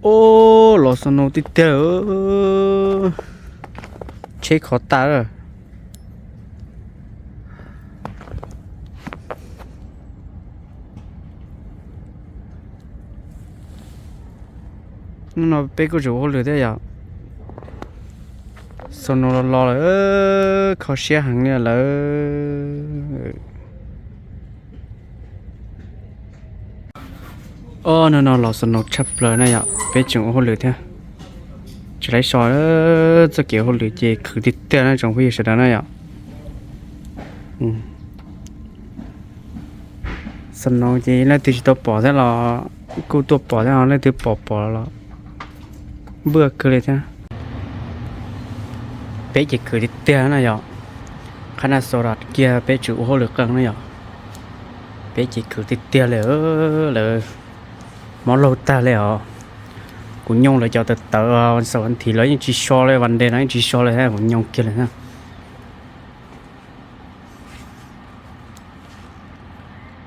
Ub, los snow tiag tiag lawm. Tsheb khov tas lawm. Hnub no peb kuj tseem ua hauj lwm thiab yom. Snow los los lawm, kho siab heev li lawm. Ob, hnub no los snow tshaj plaws na yom, peb tseem ua hauj lwm thiab. Tsis laib so, txoj kev ua hauj lwm ces khwv tiag tiag na tsoom phooj ywg sawv daws na yom. Snow ces leej twg tsis tau pom thiab los kuj tuaj pom thiab, leej twg pom pom los npwj kawg li thiab. Peb ces khwv tiag tiag na yom. Qhab naj xo das kiag peb tseem ua hauj lwm qees na yom. Peb ces khwv tiag tiag li lawm. Mob laug tag li os. Kuv nyoog lawv cov tawv tawv, xaum nthim lawv yeej tsis so li, vas ntes no yeej tsis so li thiab, kuv nyoog kiag li na.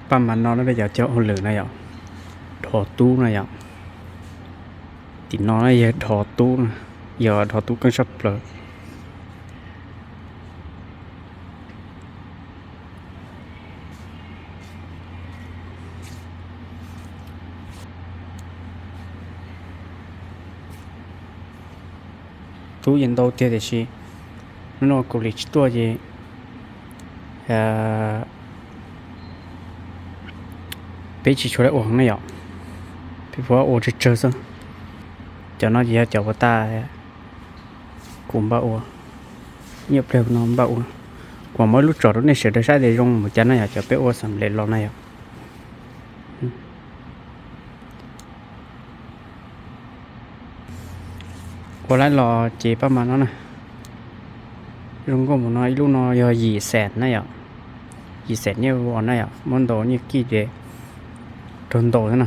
Paj mas no peb cov cog hauj lwm na yom, dhos tub na yom. Tim no yog dhos tub, yog dhos tub keej sab plaws. Tub yeej ntau tiag tiam sis hnub no kuv li tsis tuaj ces peb tsis tshua ua heev na yom. Peb puas ua tsawg tsawg xwb. Cov no ces yog cov puas tas kuv npaj ua, nyiaj pliag no npaj ua. Kuv muab ib lub tsom rau nej sawv daws saib tias zoo mus cas na yom, cov peb ua xam lem los na yom. Ua laib los ces paj mas no na, zoo nkauj mus no ib lub no yog yim xees na yom, yim xees nyiaj ua na yom, muab ntaus nyiaj kij ces raug ntaus xwb na.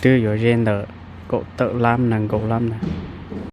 Twb yuav ze ntawm kaum tawm lab na, nkaum lab na.